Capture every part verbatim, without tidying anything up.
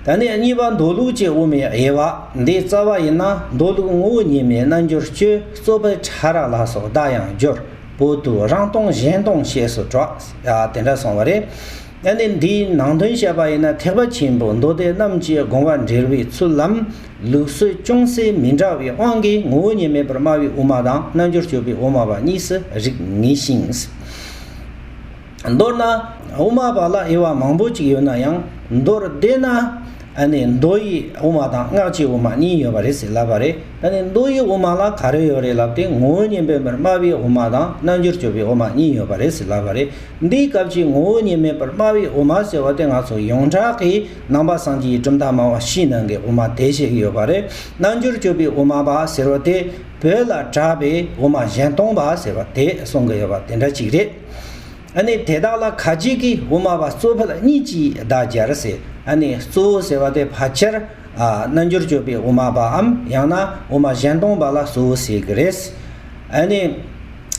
ད་ནི་གཉིས་པ་མདོ་ལུགས་ཀྱི་དབུ་མའི་དབྱེ་བ། འདིའི་རྩ་བ་ཡིན་ན། མདོ་ལུགས་ངོ་བོ་ཉིད་མེད། རྣལ་འབྱོར་སྤྱོད། རྩོད་པའི་ཕྲ་རགས་ལ་སོགས་བརྡ་ཡང་སྦྱོར། བོད་དུ་རང་སྟོང་གཞན་སྟོང་ཞེས་སུ་གྲགས། ཡ། དེ་འདྲ་གསུངས་པ་རེད། ཨ་ནི་འདིའི་ནང་དོན་བཤད་པ་ཡིན་ན། ཐེག་པ་ཆེན་པོའི་མདོ་སྡེ་རྣམས་ཀྱི་དགོངས་པ་འགྲེལ་བའི་ཚུལ་ལམ། ལུགས་སྲོལ་ཅུང་ཟད་མི་འདྲ་བའི་དབང་གིས་ངོ་བོ་ཉིད་མེད་པར་སྨྲ་བའི་དབུ་མ་དང་། རྣལ་འབྱོར་སྤྱོད་པའི་དབུ་མ་པ་གཉིས་སུ་རིགས་ངེས་ཤིང་། མདོར་ན། དབུ་མ་པ་ལ་དབྱེ་བ་མང་པོ་ཅིག་ཡོད་ན་ཡང་། མདོར་བསྡུས་ན། ཨ་ནི་མདོ་ཡི་དབུ་མ་དང་སྔགས་ཀྱི་དབུ་མ་གཉིས་ཡོད་པ་རེད་ཟེར་ལབ་པ་རེད། ད་ནི་མདོ་ཡི་དབུ་མ་ལ་ག་རེ་ཡོད་རེད་ལབ་སྟེ། ངོ་བོ་ཉིད་མེད་པར་སྨྲ་བའི་དབུ་མ་དང་། རྣལ་འབྱོར་སྤྱོད་པའི་དབུ་མ་གཉིས་ཡོད་པ་རེད་ཟེར་ལབ་པ་རེད། འདིའི་སྐབས་ཀྱི་ངོ་བོ་ཉིད་མེད་པར་སྨྲ་བའི་དབུ་མ་ཟེར་བ་དེ། ང་ཚོ་ཡོངས་གྲགས་ཀྱི་ནང་པ་སངས་རྒྱས་ཀྱི་གྲུབ་མཐའ་སྨྲ་བ་ཕྱིའི་ནང་གི་དབུ་མ་དེ་བཤད་ཀྱི་ཡོད་པ་རེད། རྣལ་འབྱོར་སྤྱོད་པའི་དབུ་མ་པ་ཟེར་བ་དེ། བོད་ལ་གྲགས་པའི་དབུ་མ་གཞན་སྟོང་པ་ཟེར་བ་དེ་གསུང་གི་ཡོད་པ་དེ་འདྲ་ཅིག་རེད། ཨ་ནི་དེ་དག་ལ་ཁ་ཅིག་གིས་དབུ་མ་པ་གཙོ་ཕལ་གཉིས་ཀྱིས་བརྡ་སྦྱར་ཟེར། ཨ་ནི་གཙོ་བོ་ཟེར་བ་དེ་ཕལ་ཆེར། ཨ། རྣལ་འབྱོར་སྤྱོད་པའི་དབུ་མ་པའམ། ཡང་ན་དབུ་མ་གཞན་སྟོང་པ་ལ་གཙོ་བོ་ཟེར་གི་རེད། ཨ་ནི་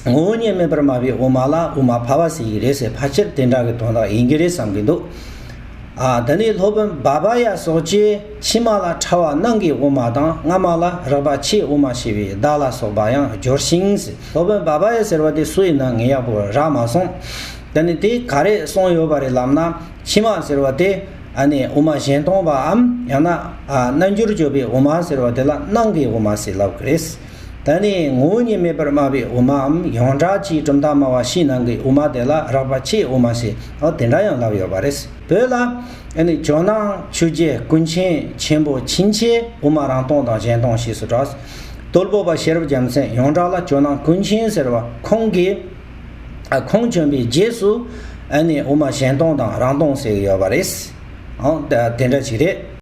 ངོ་བོ་ཉིད་མེད་པར་སྨྲ་བའི་དབུ་མ་ལ་དབུ་མ་ཕལ་པ་ཟེར་གི་རེད་ཟེར། ཕལ་ཆེར་དེ་འདྲ་གི་དོན་དག་ཡིན་གི་རེད་བསམ་གི་འདུག། ཨ། ད་ནི་སློབ་དཔོན་བྷ་བྷ་ཡ་སོགས་ཀྱིས་ཕྱི་མ་ལ་ཕྲ་བ་སྣང་གི་དབུ་མ་དང་། སྔ་མ་ལ་རགས་པ་ཆེའི་དབུ་མ་ཞེས་པའི་བརྡ་ལ་སོགས་པ་ཡང་སྦྱོར་ཞིང་། སློབ་དཔོན་བྷ་བྷ་ཡ་ཟེར་བ་དེ་སུ་ཡིན་ན་ངས་ཡག་པོ་རག་མ་སོང་། ད་ནི་དེ་ག་རེ་གསུངས་ཡོད་པ་རེད་ལབ་ན། ཕྱི་མ་ཟེར་བ་དེ། ཨ་ནི་དབུ་མ་གཞན་སྟོང་པའམ། ཡང་ན། ཨ། རྣལ་འབྱོར་སྤྱོད་པའི་དབུ་མ་ཟེར་བ་དེ་ལ་སྣང་གི་དབུ་མ་ཟེར་ལབ་ཀྱི་རེད། ད་ནི་ངོ་བོ་ཉིད་མེད་པར་སྨྲ་བའི་དབུ་མའམ། ཡོངས་གྲགས་ཀྱི་གྲུབ་མཐའ་སྨྲ་བ་ཕྱིའི་ནང་གི་དབུ་མ་དེ་ལ་རགས་པ་ཆེའི་དབུ་མ་ཞེས། འོ། དེ་འདྲ་ཡང་ལབ་ཡོད་པ་རེད། བོད་ལ། ཨ་ནི་ཇོ་ནང་ཆོས་རྗེ་ཀུན་མཁྱེན་ཆེན་པོ་ཕྱིན་ཆད་དབུ་མ་རང་སྟོང་དང་གཞན་སྟོང་ཞེས་སུ་གྲགས། དོལ་པོ་པ་ཤེས་རབ་རྒྱལ་མཚན་ཡོངས་གྲགས་ལ་ཇོ་ནང་ཀུན་མཁྱེན་ཟེར་བ་ཁོང་གིས། ཨ། ཁོང་བྱོན་པའི་རྗེས་སུ། ཨ་ནི་དབུ་མ་གཞན་སྟོང་དང་རང་སྟོང་ཟེར་གྱི་ཡོད་པ་རེད། ཨང་། ད་དེ་འདྲ་ཞིག་རེད།